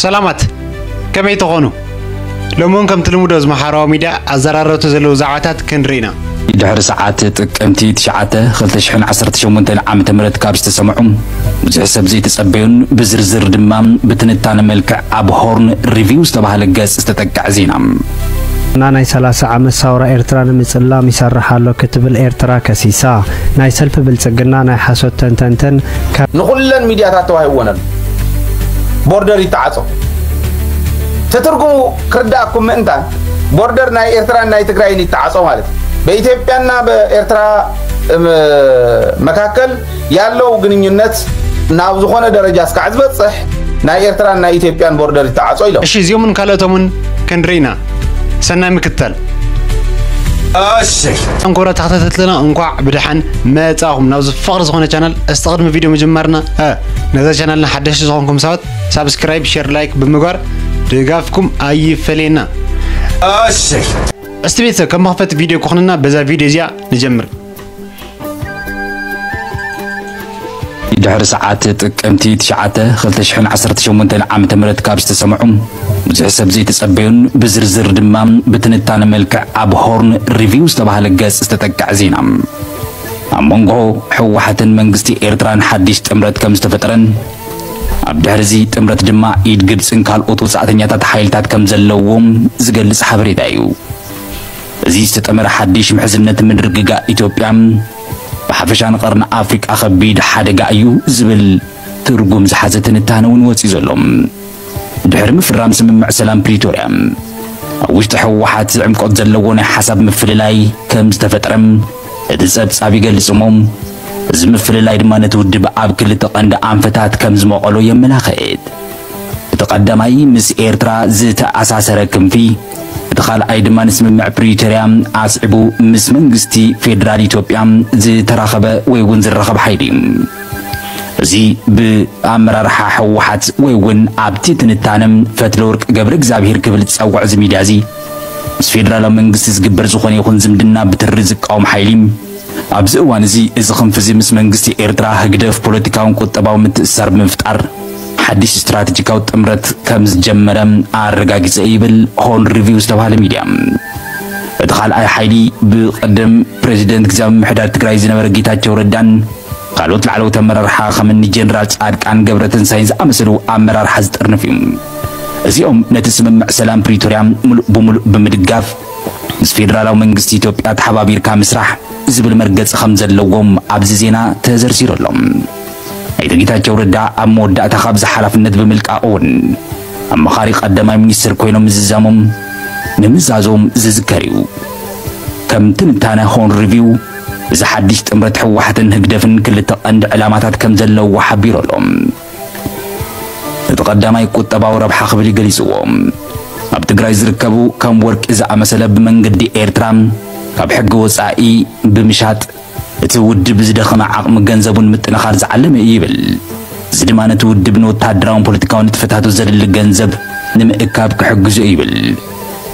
ሰላማት፣ ከመይ ትኾኑ? ሎሚ እውን ከምቲ ልሙድ ኣብዚ ማሕበራዊ ሚድያ ኣዘራረብቲ ዘለዉ ዛዕባታት ክንርኢ ኢና። ድሕሪ ሰዓት ጥቅምቲ ትሽዓተ ክልተ ሽሕን ዓሰርተ ሸሞንተን ዓመተ ምህረት ካብ ዝተሰምዑ ብዙሕ ሰብ ዘይተጸበዩን ብዝርዝር ድማ ብትንታነ መልክዕ ኣብ ሆርን ሪቪው ዝተባህለ ገጽ ዝተጠቅዐ ዜና። እና ናይ ሰላሳ ዓመት ሳውራ ኤርትራ ንምጽላም ይሰርሕ ኣሎ ክትብል ኤርትራ ከሲሳ። ናይ ሰልፊ ብልጽግና ናይ ሓሶት ተንተንትን ከ- ንኹለን ሚድያታት ተዋሂብወን ኣሎ። ቦርደር ይተዓጾ። ትትርጉሙ ክርዳእኩም ምእንታን ቦርደር ናይ ኤርትራን ናይ ትግራይን ይተዓጾ ማለት እዩ። በኢትዮጵያና በኤርትራ፣ እም፣ መካከል ያለው ግንኙነት ናብ ዝኾነ ደረጃ እስካዕ ዝበጽሕ ናይ ኤርትራን ናይ ኢትዮጵያን ቦርደር ይተዓጾ ኢሎም። እሺ፣ እዚኦምን ካልኦቶምን ክንርኢ ኢና። ሰናይ ምክትታል። እሺ። እንኮራ ተኸታተልትና እንኳዕ ብደሓን መጻኹም ናብዚ ፍቕሪ ዝኾነ ቻናል። እስቲ ቅድሚ ቪድዮ ምጅማርና፣ እ፣ ነዛ ቻናልና ሓደሽቲ ዝኾንኩም ሰባት ሳብስክራይብ፣ ሼር፣ ላይክ ብምግባር ድጋፍኩም ኣይፈለየና። እሺ። እስቲ ቤተሰብ ከም መኽፈቲ ቪድዮ ክኾነና በዛ ቪድዮ እዚኣ ንጀምር። ድሕሪ ሰዓት ጥቅምቲ ትሽዓተ ክልተ ሽሕን ዓሰርተ ሸሞንተን ዓመተ ምህረት ካብ ዝተሰምዑ ብዙሕ ሰብ ዘይተጸበዩን ብዝርዝር ድማ ብትንታነ መልክዕ ኣብ ሆርን ሪቪው ዝተባህለ ገጽ ዝተጠቅዐ ዜና፣ ኣብ መንጎ ህወሓትን መንግስቲ ኤርትራን ሓድሽ ጥምረት ከም ዝተፈጠረን ኣብ ድሕሪ እዚ ጥምረት ድማ ኢድ ግብጽን ካልኦት ወጻእተኛታት ሓይልታት ከም ዘለዎም ዝገልጽ ሓበሬታ እዩ። እዚ ዝተጠመረ ሓድሽ ምሕዝነት ምድርግጋእ ኢትዮጵያ ብሓፈሻ ንቐርኒ ኣፍሪቃ ከቢድ ሓደጋ እዩ ዝብል ትርጉም ዝሓዘ ትንታነ እውን ወፂኡ ዘሎ። ድሕሪ ምፍራም ስምምዕ ሰላም ፕሪቶርያ፣ ኣብ ውሽጢ ህወሓት ዕምቆት ዘለዎ ናይ ሓሳብ ምፍልላይ ከም ዝተፈጥረ እቲ ጸብጻብ ይገልጽ እሞ፣ እዚ ምፍልላይ ድማ ነቲ ውድብ ኣብ ክልተ ቀንዲ ኣንፈታት ከም ዝመቐሎ የመላኽት። እቲ ቀዳማይ ምስ ኤርትራ ዝተኣሳሰረ ክንፊ፣ እቲ ካልኣይ ድማ ንስምምዕ ፕሪቶርያ ኣስዒቡ ምስ መንግስቲ ፌደራል ኢትዮጵያ ዝተራኸበ ወይ እውን ዝራኸብ ሓይሊ እዩ። እዚ ብኣመራርሓ ህወሓት ወይ እውን ኣብቲ ትንታነ ፈትለወርቅ ገብረ እግዚኣብሔር ክብል ዝጸውዖ እዚ ሚድያ እዚ፣ ምስ ፌደራላዊ መንግስቲ ዝግበር ዝኾነ ይኹን ዝምድና ብትሪ ዝቃወም ሓይሊ፣ ኣብዚ እዋን እዚ፣ እዚ ክንፊ እዚ ምስ መንግስቲ ኤርትራ ህግደፍ ፖለቲካውን ቁጠባዊ ምትእስሳር ብምፍጣር፣ ሓድሽ ስትራተጂካዊ ጥምረት ከም ዝጀመረ ኣረጋጊጸ ይብል ሆርን ሪቪው ዝተባህለ ሚድያ። እቲ ካልኣይ ሓይሊ፣ ብቐደም ፕሬዚደንት ግዝያዊ ምምሕዳር ትግራይ ዝነበረ ጌታቸው ረዳን ካልኦት ላዕለዎት ኣመራርሓ ከም እኒ ጀነራል ጻድቃን ገብረትንሳኤን ዝኣመሰሉ ኣመራርሓ ዝጥርንፍ እዩ። እዚኦም ነቲ ስምምዕ ሰላም ፕሪቶርያ ምሉእ ብምሉእ ብምድጋፍ፣ ምስ ፌደራላዊ መንግስቲ ኢትዮጵያ ተሓባቢርካ ምስራሕ ዝብል መርገጺ ከም ዘለዎም ኣብዚ ዜና ተዘርዚሩ ኣሎ። ኣይተ ጌታቸው ረዳ ኣብ መወዳእታ ካብዚ ሓላፍነት ብምልቃቕ እውን፣ ኣማኻሪ ቀዳማይ ሚኒስትር ኮይኖም ምዝዛሞም ንምዛዞም ዝዝከር እዩ። ከም ትንታነ ሆርን ሪቪው፣ እዚ ሓድሽ ጥምረት ህወሓትን ህግደፍን ክልተ ቀንዲ ዕላማታት ከም ዘለዎ ሓቢሩ ኣሎ። እቲ ቀዳማይ ቁጠባዊ ረብሓ ክብል ይገልጽዎ። ኣብ ትግራይ ዝርከቡ ከም ወርቂ ዝኣመሰለ ብመንገዲ ኤርትራ ካብ ሕጊ ወጻኢ ብምሻጥ፣ እቲ ውድብ ዝደኸመ ዓቕሚ ገንዘቡን ምጥንኻር ዝዓለመ እዩ ይብል። እዚ ድማ ነቲ ውድብ ንወተሃደራውን ፖለቲካውን ንጥፈታቱ ዘድሊ ገንዘብ ንምእካብ ክሕግዞ እዩ ይብል።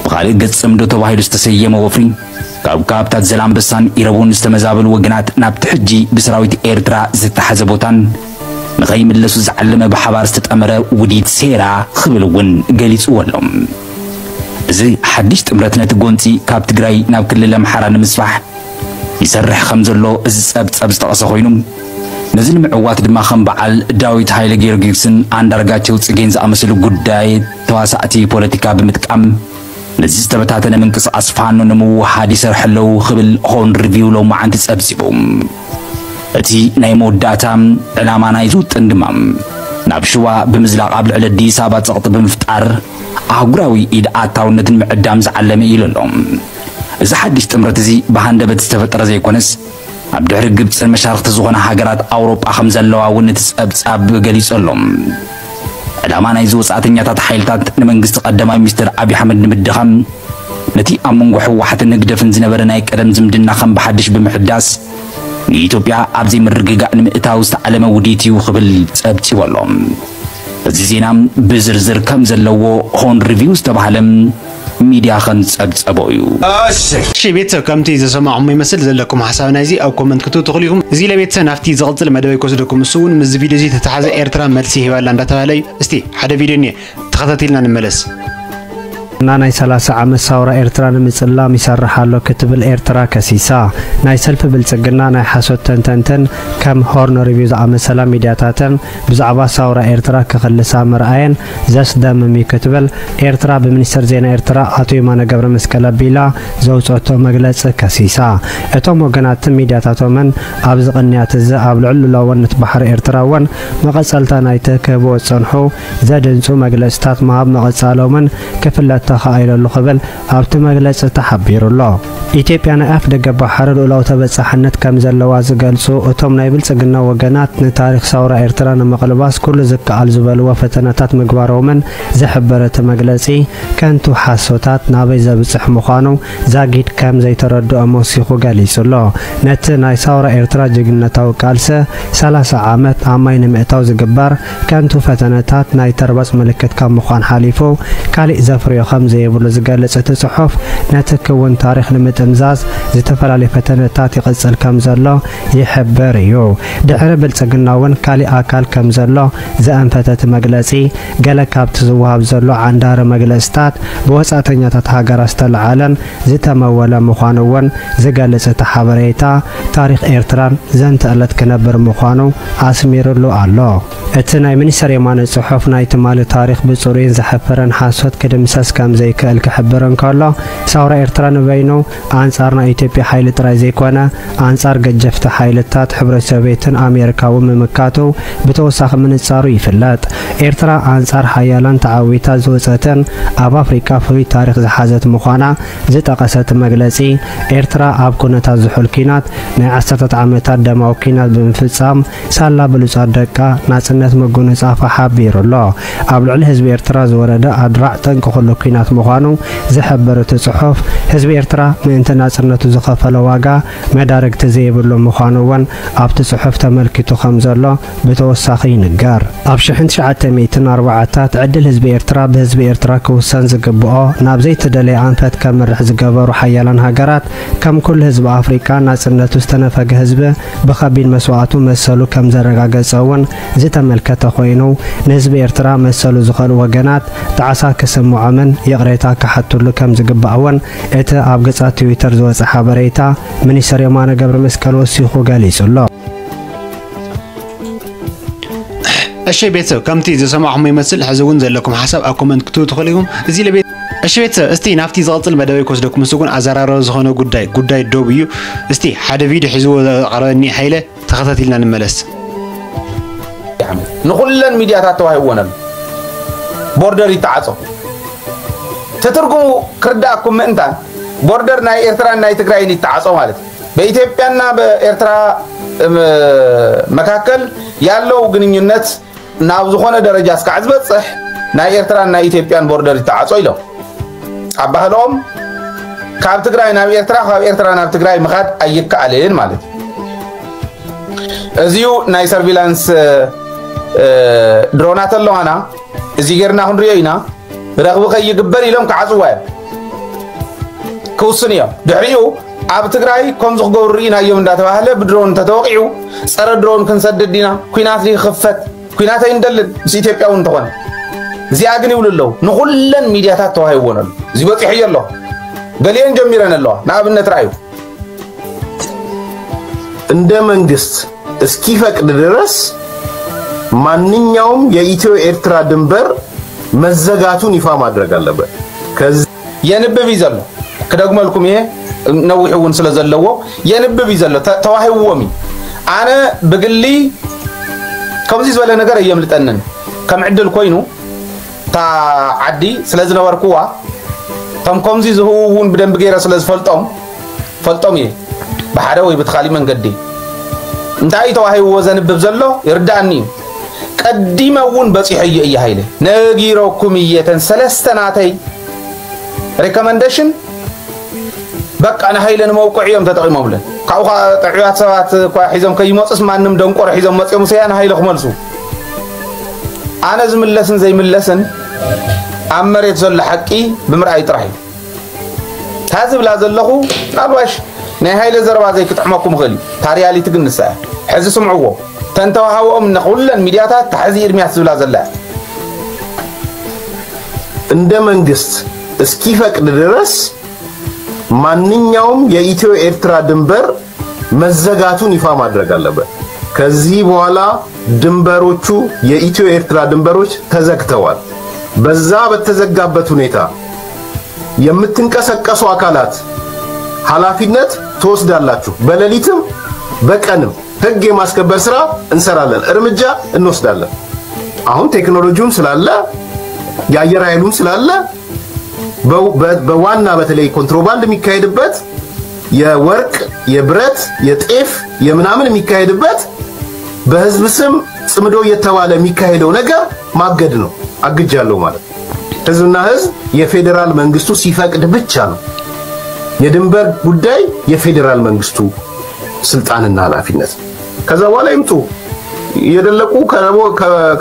ብኻልእ ገጽ፣ ጽምዶ ተባሂሉ ዝተሰየመ ወፍሪ፣ ካብ ከባብታት ዘላንበሳን ኢረቡን ዝተመዛበሉ ወገናት ናብቲ ሕጂ ብሰራዊት ኤርትራ ዝተታሕዘ ቦታን ንኸይምለሱ ዝዓለመ ብሓባር ዝተጠመረ ውዲት ሴራ ክብል እውን ገሊጽዎ ኣሎ። እዚ ሓድሽ ጥምረት ነቲ ጎንጺ ካብ ትግራይ ናብ ክልል ኣምሓራ ንምስፋሕ ይሰርሕ ከም ዘሎ እዚ ጸብጸብ ዝጠቐሰ ኮይኑ፣ ነዚ ንምዕዋት ድማ ከም በዓል ዳዊት ሃይለ ጊዮርጊስን ኣንዳርጋቸው ጽጌን ዝኣመሰሉ ጉዳይ ተዋሳእቲ ፖለቲካ ብምጥቃም፣ ነዚ ዝተበታተነ ምንቅስቓስ ፋኖ ንምውሃድ ይሰርሑ ኣለዉ ክብል ሆርን ሪቪው ሎማዓንቲ ጸብጺቡ። እቲ ናይ መወዳእታ ዕላማ ናይዚ ውጥን ድማ፣ ናብ ሽዋ ብምዝላቕ ኣብ ልዕሊ ኣዲስ ኣበባ ጸቕጢ ብምፍጣር፣ ኣህጉራዊ ኢድ ኣታውነትን ምዕዳም ዝዓለመ እዩ ኢሉ ኣሎ። እዚ ሓድሽ ጥምረት እዚ ብሃንደበት ዝተፈጠረ ዘይኮነስ፣ ኣብ ድሕሪ ግብጽን መሻርኽቲ ዝኾና ሃገራት ኣውሮጳ ከም ዘለዋ እውን እቲ ጸብጻብ ገሊጹ ኣሎ። ዕላማ ናይዚ ወጻእተኛታት ሓይልታት ንመንግስቲ ቀዳማይ ሚኒስትር ኣብይ ኣሕመድ ንምድኻም፣ ነቲ ኣብ መንጎ ህወሓትን ህግደፍን ዝነበረ ናይ ቀደም ዝምድና ከም ብሓድሽ ብምሕዳስ፣ ንኢትዮጵያ ኣብ ዘይምርግጋእ ንምእታው ዝተዓለመ ውዲት እዩ ክብል ጸብጺቡ ኣሎ። እዚ ዜና ብዝርዝር ከም ዘለዎ ሆን ሪቪው ዝተባህለ ሚድያ ከም ዝጸብጸቦ እዩ። እሺ። እሺ ቤተሰብ፣ ከምቲ ዝሰማዕኹም ይመስል። ዘለኩም ሓሳብ ናይዚ ኣብ ኮመንት ክትህቡ ትኽእሉ ኢኹም። እዚ ለቤተሰብ ናብቲ ዝቕጽል መደበይ ክወስደኩም፣ እሱ እውን ምስዚ ቪድዮ እዚ ተተሓዘ ኤርትራ መልሲ ሂባላ እንዳተባህለ እዩ። እስቲ ሓደ ቪድዮ እኒኤ። ተኸታቲልና ንመለስ። እና ናይ ሰላሳ ዓመት ሳውራ ኤርትራ ንምጽላም ይሰርሕ ኣሎ ክትብል ኤርትራ ከሲሳ። ናይ ሰልፊ ብልጽግና ናይ ሓሶት ተንተንትን ከም ሆርን ሪቪው ዝኣመሰላ ሚድያታትን ብዛዕባ ሳውራ ኤርትራ ክኽልሳ ምርኣየን ዘስደምም እዩ ክትብል ኤርትራ ብሚኒስተር ዜና ኤርትራ ኣቶ የማነ ገብረ መስቀል ኣቢላ ዘውጸቶ መግለጺ ከሲሳ። እቶም ወገናትን ሚድያታቶምን ኣብዚ ቅንያት እዚ ኣብ ልዕሊ ሉኣላውነት ባሕሪ ኤርትራ እውን መቐጸልታ ናይቲ ክህብዎ ዝጸንሑ ዘደንጹ መግለጽታት ምሃብ ምቕጻሎምን ክፍለጥ ተኻኢሉ ክብል ኣብቲ መግለጺ ተሓቢሩ ኣሎ። ኢትዮጵያ ናይ ኣፍ ደገ ባሕሪ ልኡላዊ ተበጻሕነት ከም ዘለዋ ዝገልጹ እቶም ናይ ብልጽግና ወገናት፣ ንታሪኽ ሳውራ ኤርትራ ንምቕልባስ ኩሉ ዝከኣል ዝበልዎ ፈተነታት ምግባሮምን ዝሕብር እቲ መግለጺ፣ ከንቱ ሓሶታት ናበይ ዘብጽሕ ምዃኑ ዛጊድ ከም ዘይተረድኦም ወሲኹ ገሊጹ ኣሎ። ነቲ ናይ ሳውራ ኤርትራ ጅግንነታዊ ቃልሲ ሰላሳ ዓመት ኣብ ማይ ንምእታው ዝግበር ከንቱ ፈተነታት ናይ ተርባጽ ምልክት ካብ ምዃን ሓሊፉ ካሊእ ዘፍርዮ ከም ዘይብሉ ዝገልጽ እቲ ጽሑፍ፣ ነቲ ክውን ታሪኽ ንምጥምዛዝ ዝተፈላለየ ፈተነታት ይቕጽል ከም ዘሎ ይሕብር እዩ። ድሕሪ ብልጽግና እውን ካሊእ ኣካል ከም ዘሎ ዘኣንፈተ እቲ መግለጺ፣ ገለ ካብቲ ዝወሃብ ዘሎ ዓንዳሪ መግለጽታት ብወጻእተኛታት ሃገራት ዝተለዓለን ዝተመወለ ምዃኑ እውን ዝገልጽ እቲ ሓበሬታ፣ ታሪኽ ኤርትራን ዘንተ ዕለት ክነብር ምዃኑ ኣስሚርሉ ኣሎ። እቲ ናይ ሚኒስተር የማነ ጽሑፍ፣ ናይ ትማሊ ታሪኽ ብጽሩይን ዘሕፍርን ሓሶት ክድምሰስ ከም ዘይክእል ክሕብር እንከሎ፣ ሳውራ ኤርትራ ንበይኑ ኣንጻር ናይ ኢትዮጵያ ሓይሊ ጥራይ ዘይኮነ፣ ኣንጻር ገጀፍቲ ሓይልታት ሕብረት ሶቬትን ኣሜሪካ እውን ምምካቱ ብተወሳኺ ምንጻሩ ይፍለጥ። ኤርትራ ኣንጻር ሓያላን ተዓዊታ ዝወጸትን ኣብ ኣፍሪቃ ፍሉይ ታሪኽ ዝሓዘት ምዃና ዝጠቐሰ እቲ መግለጺ፣ ኤርትራ ኣብ ኩነታት ዝሑል ኲናት ናይ ዓሰርተታት ዓመታት ደማዊ ኲናት ብምፍጻም፣ ሳላ ብሉጻት ደቃ ናጽነት ምጉንጻፋ ሓቢሩ ኣሎ። ኣብ ልዕሊ ህዝቢ ኤርትራ ዝወረደ ኣድራዕ ጠንቂ ኩሉ ኲናት ምዃኑ ዝሕብር እቲ ጽሑፍ፣ ህዝቢ ኤርትራ ምእንቲ ናጽነቱ ዝኸፈሎ ዋጋ መዳርግቲ ዘይብሉ ምዃኑ እውን ኣብቲ ጽሑፍ ተመልኪቱ ከም ዘሎ ብተወሳኺ ይንገር። ኣብ ሽሕን ትሽዓተ ሚእትን ኣርባዓታት ዕድል ህዝቢ ኤርትራ ብህዝቢ ኤርትራ ክውሰን ዝግብኦ፣ ናብ ዘይተደለየ ኣንፈት ከምርሕ ዝገበሩ ሓያላን ሃገራት፣ ከም ኩሉ ህዝቢ ኣፍሪቃ ናጽነቱ ዝተነፈገ ህዝቢ ብኸቢድ መስዋእቱ መሰሉ ከም ዘረጋገጸ እውን ዝተመልከተ ኮይኑ፣ ንህዝቢ ኤርትራ መሰሉ ዝኸልኡ ወገናት ጣዕሳ ክስምዖምን ይቕሬታ ክሓትሉ ከም ዝግባእ እውን እቲ ኣብ ገጻት ትዊተር ዝወጸ ሓበሬታ ሚኒስተር የማነ ገብረ መስቀል ወሲኹ ገሊጹ ኣሎ። እሺ ቤተሰብ፣ ከምቲ ዝሰማዕኹሞ ይመስል፣ ሕዚ እውን ዘለኩም ሓሳብ ኣብ ኮመንት ክትህቡ ትኽእሉ ኢኹም። እዚ ለቤት እሺ ቤተሰብ፣ እስቲ ናብቲ ዝቕጽል መደበይ ክወስደኩም፣ ንሱ እውን ኣዘራረቢ ዝኾነ ጉዳይ፣ ጉዳይ ዶብ እዩ። እስቲ ሓደ ቪድዮ ሒዝዎ ዝቐረበኒ ሓይለ ተኸታቲልና ንመለስ። ንኹለን ሚድያታት ተዋሂብወን ኣሎ። ቦርደር ይተዓጾ። ትትርጉሙ ክርዳእኩም ምእንታን፣ ቦርደር ናይ ኤርትራን ናይ ትግራይን ይተዓጾ ማለት እዩ። በኢትዮጵያና በኤርትራ እም፣ መካከል ያለው ግንኙነት ናብ ዝኾነ ደረጃ እስካዕ ዝበጽሕ ናይ ኤርትራን ናይ ኢትዮጵያን ቦርደር ይተዓጾ ኢሎም። ኣብ ባህልኦም ካብ ትግራይ ናብ ኤርትራ፣ ካብ ኤርትራ ናብ ትግራይ ምኻድ ኣይከኣልን ማለት እዩ። እዚዩ ናይ ሰርቪላንስ፣ እ፣ ድሮናት ኣለዋና፣ እዚ ጌርና ክንሪኦ ኢና፣ ረኽቢ ከይግበር ኢሎም ክዓጽዋ እዮም። ክውስኑ እዮም። ድሕሪኡ ኣብ ትግራይ ከምዚ ክገብሩ ርኢናዮም እንዳተባህለ ብድሮን እንተተወቂዑ ጸረ ድሮን ክንሰድድ ኢና፣ ኲናት ይኽፈት፣ ኲናት ኣይንደልን ምስ ኢትዮጵያ እውን እንተኾነ። እዚኣ ግን ይብሉ ኣለዉ። ንኹለን ሚድያታት ተዋሂብወን ኣሎ። እዚ በጺሖዮ ኣለኹ። ገሊአን ጀሚረን ኣለዋ። ንኣብነት ረኣዩ። እንደ መንግስት እስኪፈቅድ ድረስ ማንኛውም የኢትዮ ኤርትራ ድንበር መዘጋቱን ይፋ ማድረግ አለበት። ከዚ የንብብ እዩ ዘሎ። ክደግመልኩም እየ፣ ነዊሕ እውን ስለ ዘለዎ የንብብ እዩ ዘሎ። ተ-፣ ተዋሂብዎም እዩ። ኣነ ብግሊ ከምዚ ዝበለ ነገር ኣየምልጠንን። ከም ዕድል ኮይኑ እታ ዓዲ ስለ ዝነበርኩዋ፣ ከም ከምዚ ዝህቡ እውን ብደንቢ ገይረ ስለ ዝፈልጦም፣ ፈልጦም እየ። ብሓደ ወይ ብቲ ካሊእ መንገዲ እንታይ እዩ ተዋሂብዎ ዘንብብ ዘሎ ይርዳእኒ እዩ። ቀዲመ እውን በፂሐዮ እየ ሃይለ። ነጊረኩም እየ። እተን ሰለስተ ናተይ ሪኮመንዴሽን በቃ ንሃይለ ንመውቅዒ እዮም ተጠቒሞምለን። ካብኡ ከዓ ጥዑያት ሰባት እኳ ሒዞም ከይመፁስ ማንም ደንቆሮ ሒዞም መፅኦም ስያ ንሃይለ ክመልሱ። ኣነ ዝምለስን ዘይምለስን ኣብ መሬት ዘሎ ሓቂ ብምርኣይ ጥራሕ እዩ። እታ ዝብላ ዘለኹ ምናልባሽ ናይ ሃይለ ዘረባ ዘይክጥዕመኩም ይኽእል እዩ። እታ ሪያሊቲ ግን ንሳ እያ። ሕዚ ስምዕዎ። ተንተዋሃብኦም ንኹለን ሚድያታት እታ ሕዚ ኢርምያስ ዝብላ ዘላ እያ። እንደ መንግስት እስኪፈቅድ ድረስ ማንኛውም የኢትዮ ኤርትራ ድንበር መዘጋቱን ይፋ ማድረግ አለበት። ከዚህ በኋላ ድንበሮቹ፣ የኢትዮ ኤርትራ ድንበሮች ተዘግተዋል። በዛ በተዘጋበት ሁኔታ የምትንቀሳቀሱ አካላት ኃላፊነት ትወስዳላችሁ። በሌሊትም በቀንም ህግ የማስከበር ስራ እንሰራለን፣ እርምጃ እንወስዳለን። አሁን ቴክኖሎጂውም ስላለ፣ የአየር ኃይሉም ስላለ፣ በ- በ- በዋና በተለይ ኮንትሮባንድ የሚካሄድበት፣ የወርቅ፣ የብረት፣ የጤፍ፣ የምናምን የሚካሄድበት፣ በህዝብ ስም ጽምዶ እየተባለ የሚካሄደው ነገር ማገድ ነው። አግጃለሁ ማለት ነው። ህዝብና ህዝብ፣ የፌዴራል መንግስቱ ሲፈቅድ ብቻ ነው። የድንበር ጉዳይ የፌዴራል መንግስቱ ስልጣንና ኃላፊነት። ከዛ በኋላ ይምጡ እየደለቁ፣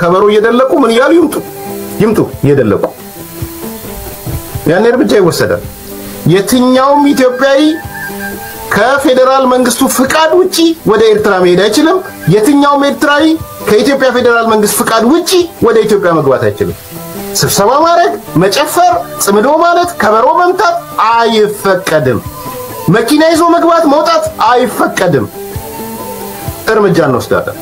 ከበሮ እየደለቁ፣ ምን እያሉ ይምጡ፣ ይምጡ እየደለቁ። ያኔ እርምጃ ይወሰዳል። የትኛውም ኢትዮጵያዊ ከፌዴራል መንግስቱ ፍቃድ ውጪ ወደ ኤርትራ መሄድ አይችልም። የትኛውም ኤርትራዊ ከኢትዮጵያ ፌዴራል መንግስት ፍቃድ ውጪ ወደ ኢትዮጵያ መግባት አይችልም። ስብሰባ ማድረግ፣ መጨፈር፣ ጽምዶ ማለት፣ ከበሮ መምታት አይፈቀድም። መኪና ይዞ መግባት መውጣት አይፈቀድም። እርምጃ እንወስዳለን።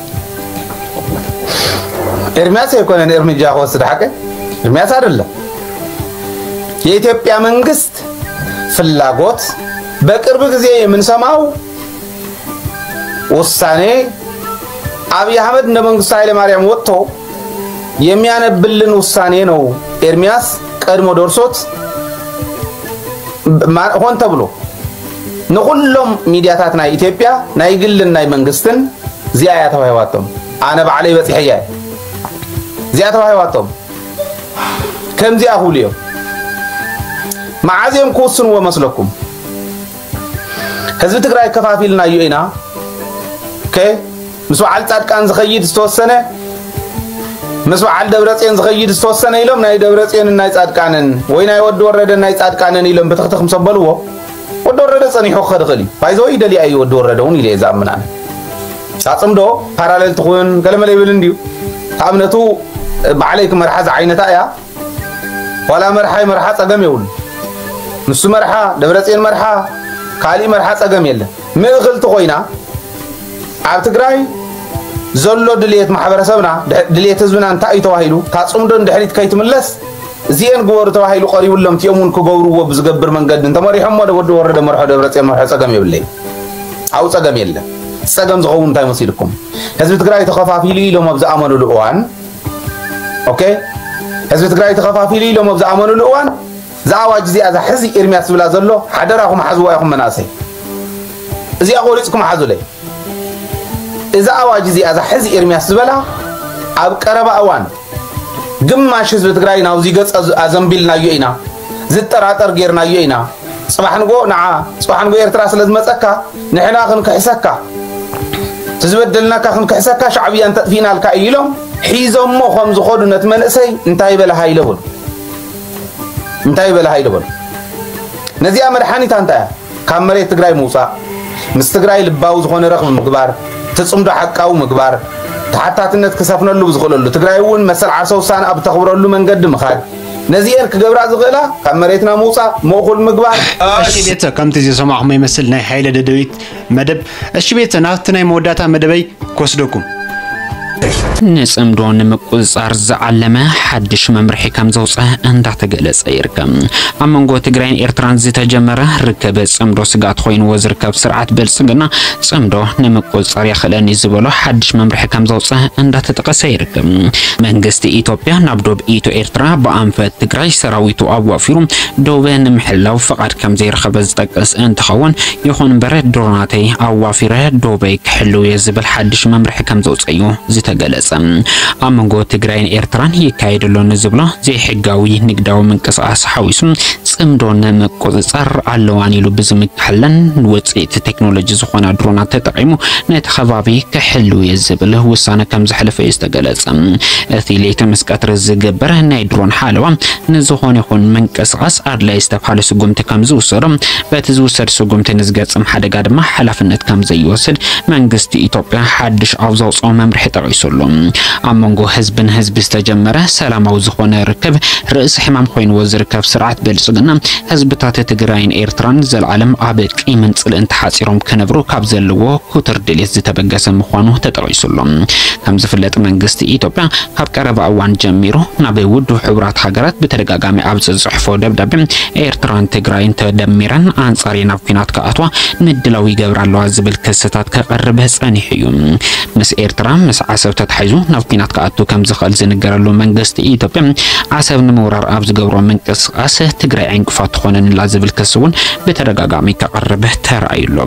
ኤርሚያስ ኣይኮነን እርምጃ ክወስድ ሓቀ። ኤርሚያስ አይደለም። የኢትዮጵያ መንግስት ፍላጎት፣ በቅርብ ጊዜ የምንሰማው ውሳኔ፣ አብይ አህመድ እንደ መንግስቱ ኃይለ ማርያም ወጥቶ የሚያነብልን ውሳኔ ነው። ኤርሚያስ ቀድሞ ደርሶት ማ- ሆን ተብሎ ንኹሎም ሚድያታት ናይ ኢትዮጵያ፣ ናይ ግልን ናይ መንግስትን፣ እዚኣ እያ ተዋሂባቶም። ኣነ ባዕለይ በፂሐያ እያ። እዚኣ ተዋሂባቶም። ከምዚኣ ክብሉ እዮም። መዓዝ እዮም ክውስንዎ መስለኩም? ህዝቢ ትግራይ ከፋፊልናዮ ኢና። ኦኬ፣ ምስ በዓል ፃድቃን ዝኸይድ ዝተወሰነ፣ ምስ በዓል ደብረፅዮን ዝኸይድ ዝተወሰነ ኢሎም፣ ናይ ደብረፅዮንን ናይ ፃድቃንን ወይ ናይ ወዲ ወረደን ናይ ፃድቃንን ኢሎም ብትኽትኽ ምስ ኣበልዎ፣ ወዲ ወረደ ጸኒሑ ክኸድ ይኽእል እዩ። ባይዘወይ ይደልያ እዩ ወዲ ወረደ እውን ኢለ እየ ዝኣምን ኣነ። እዛ ጽምዶ ፓራሌል ትኹን ገለመለ ይብል እንድዩ። እታ እምነቱ ባዕለይ ክመርሓ ዝዓይነታ እያ። ዋላ መርሓ ይመርሓ ጸገም የብሉ። ንሱ መርሓ፣ ደብረጽዮን መርሓ፣ ካሊእ መርሓ ጸገም የለን። ምእኽልቲ ኮይና ኣብ ትግራይ ዘሎ ድልየት ማሕበረሰብና፣ ድሕ- ድልየት ህዝብና እንታይ እዩ ተባሂሉ፣ እታ ጽምዶ ንድሕሪት ከይትምለስ እዚኤን ግበሩ ተባሂሉ ቀሪቡሎም፣ እቲኦም እውን ክገብርዎ ብዝገብር መንገዲ እንተመሪሖሞ፣ ወዲ ወረደ መርሖ፣ ደብረጽዮን መርሖ ጸገም የብለይ። ኣብኡ ጸገም የለን። ጸገም ዝኸውን እንታይ መሲልኩም? ህዝቢ ትግራይ ተኸፋፊሉ ኢሎም ኣብ ዝኣመኑሉ እዋን፣ ኦኬ፣ ህዝቢ ትግራይ ተኸፋፊሉ ኢሎም ኣብ ዝኣመኑሉ እዋን፣ እዛ ኣዋጅ እዚኣ፣ እዛ ሕዚ ኤርሚያስ ዝብላ ዘሎ፣ ሓደራኹም ሓዝዋ ኢኹም መናእሰይ። እዚኣ ቆሪፅኩም ሓዙለይ። እዛ ኣዋጅ እዚኣ፣ እዛ ሕዚ ኤርሚያስ ዝበላ፣ ኣብ ቀረባ እዋን ግማሽ ህዝቢ ትግራይ ናብዚ ገፅ ኣዘ- ኣዘንቢልናዮ ኢና፣ ዝጠራጠር ጌርናዮ ኢና። ፅባሕ ንጎ ንዓ፣ ፅባሕ ንጎ ኤርትራ ስለ ዝመፀካ፣ ንሕና ክንክሕሰካ፣ እቲ ዝበደልናካ ክንክሕሰካ፣ ሻዕብያ እንተጥፊእናልካ እዩ ኢሎም ሒዞሞ ከም ዝኾዱ ነቲ መንእሰይ እንታይ በለ ሃይለ በሉ። እንታይ በለ ሃይለ በሉ። ነዚኣ መድሓኒታ እንታይ እያ? ካብ መሬት ትግራይ ምውፃእ፣ ምስ ትግራይ ልባዊ ዝኾነ ረኽቢ ምግባር፣ እቲ ፅምዶ ሓቃዊ ምግባር፣ ተሓታትነት ክሰፍነሉ ብዝኽእለሉ፣ ትግራይ እውን መሰል ዓርሰ ውሳነ ኣብ እተኽብረሉ መንገዲ ምኻድ፣ ነዚኤን ክገብራ ዝኽእላ ካብ መሬትና ምውፃእ፣ ምእኹል ምግባር። እሺ ቤተ፣ ከምቲ ዝሰማዕኹሞ ይመስል ናይ ሃይለ ደደቢት መደብ። እሺ ቤተ፣ ናብቲ ናይ መወዳእታ መደበይ ክወስደኩም። ንፅምዶ ንምቁፅፃር ዝዓለመ ሓድሽ መምርሒ ከም ዘውፅአ እንዳተገለፀ ይርከብ። ኣብ መንጎ ትግራይን ኤርትራን ዝተጀመረ ርክብ ፅምዶ ስግኣት ኮይንዎ ዝርከብ ስርዓት ብልፅግና፣ ፅምዶ ንምቁፅፃር የኽእለኒ ዝበሎ ሓድሽ መምርሒ ከም ዘውፅአ እንዳተጠቀሰ ይርከብ። መንግስቲ ኢትዮጵያ ናብ ዶብ ኢትዮ ኤርትራ ብኣንፈት ትግራይ ሰራዊቱ ኣዋፊሩ ዶብ ንምሕላው ፍቓድ ከም ዘይረኸበ ዝጠቅስ እንትኸውን፣ ይኹን እምበር ድሮናተይ ኣዋፊረ ዶበይ ክሕልው እየ ዝብል ሓድሽ መምርሒ ከም ዘውፀ እዩ ዝተገለፀ። ኣብ መንጎ ትግራይን ኤርትራን ይካየድ ኣሎ ንዝብሎ ዘይሕጋዊ ንግዳዊ ምንቅስቃስ ሓዊሱ፣ ፅምዶ ንምቁፅፃር ኣለዋን ኢሉ ብዝምክሐለን ውፅኢት ቴክኖሎጂ ዝኾና ድሮናት ተጠቂሙ ነቲ ከባቢ ክሕልው እየ ዝብል ውሳነ ከም ዘሕለፈ እዩ ዝተገለፀ። እቲ ለይቲ ምስ ቀትሪ ዝግበር ናይ ድሮን ሓለዋ ንዝኾነ ይኹን ምንቅስቃስ ኣድላይ ዝተባሃለ ስጉምቲ ከም ዝውሰዶ፣ በቲ ዝውሰድ ስጉምቲ ንዝገጥም ሓደጋ ድማ ሓላፍነት ከም ዘይወስድ መንግስቲ ኢትዮጵያ ሓድሽ ኣብ ዘውፅኦ መምርሒ ጠቒሱ። ተጠቒሱሉ። ኣብ መንጎ ህዝብን ህዝቢ ዝተጀመረ ሰላማዊ ዝኾነ ርክብ ርእሲ ሕማም ኮይንዎ ዝርከብ ስርዓት ብልጽግና፣ ህዝብታት ትግራይን ኤርትራን ዘልዓለም ኣብ ቂምን ጽልእን ተሓጺሮም ክነብሩ ካብ ዘለዎ ክቱር ድሌት ዝተበገሰ ምዃኑ ተጠቒሱሉ። ከም ዝፍለጥ መንግስቲ ኢትዮጵያ ካብ ቀረባ እዋን ጀሚሩ ናብ ውድብ ሕቡራት ሃገራት ብተደጋጋሚ ኣብ ዝጽሕፎ ደብዳቤ፣ ኤርትራን ትግራይን ተደሚረን ኣንጻር ናብ ኲናት ክኣትዋ ምድላው ይገብራ ኣለዋ ዝብል ክስታት ከቐርብ ጸኒሑ እዩ። ምስ ኤርትራ ምስ ዓሰብ ተታሒዙ ናብ ኲናት ክኣቱ ከም ዝኽእል ዝንገረሉ መንግስቲ ኢትዮጵያ፣ ዓሰብ ንምውራር ኣብ ዝገብሮ ምንቅስቃስ ትግራይ ዕንቅፋት ትኾነንላ ዝብል ክሲ እውን ብተደጋጋሚ ከቐርብ ተራእዩ ኣሎ።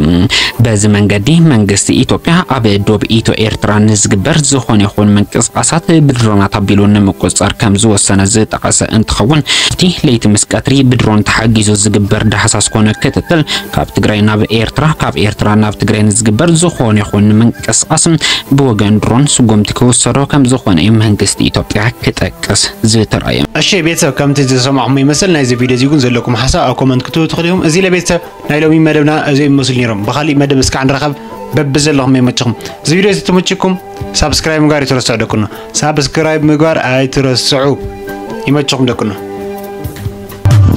በዚ መንገዲ መንግስቲ ኢትዮጵያ ኣብ ዶብ ኢትዮ ኤርትራ ንዝግበር ዝኾነ ይኹን ምንቅስቃሳት ብድሮናት ኣቢሉ ንምቁጽጻር ከም ዝወሰነ ዝጠቐሰ እንትኸውን፣ ኣብቲ ለይቲ ምስ ቀትሪ ብድሮን ተሓጊዙ ዝግበር ዳህሳስ ኮነ ክትትል ካብ ትግራይ ናብ ኤርትራ፣ ካብ ኤርትራ ናብ ትግራይ ንዝግበር ዝኾነ ይኹን ምንቅስቃስ ብወገን ድሮን ስጉምቲ ክውሰዶ ከም ዝኾነ እዩ መንግስቲ ኢትዮጵያ ክጠቅስ ዝተራእየ። እሺ ቤተሰብ፣ ከምቲ ዝሰማዕኹም ይመስል ናይዚ ቪድዮ እዚ እውን ዘለኩም ሓሳብ ኣብ ኮመንት ክትህቡ ትኽእሉ ኢኹም። እዚ ለቤተሰብ ናይ ሎሚ መደብና እዚኦም ይመስሉ ነይሮም። ብኻሊእ መደብ እስካዕ ንራኸብ። በብዘለኹም ይመችኹም። እዚ ቪድዮ እዚ ተመችኩም ሳብስክራይብ ምግባር ኣይትረስዑ ደቅኖ። ሳብስክራይብ ምግባር ኣይትረስዑ። ይመችኹም ደቅኖ።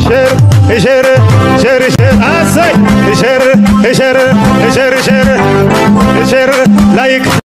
ሸር ሸር ሸር ሸር ኣሳይ ሸር ሸር ሸር ሸር ሸር ላይክ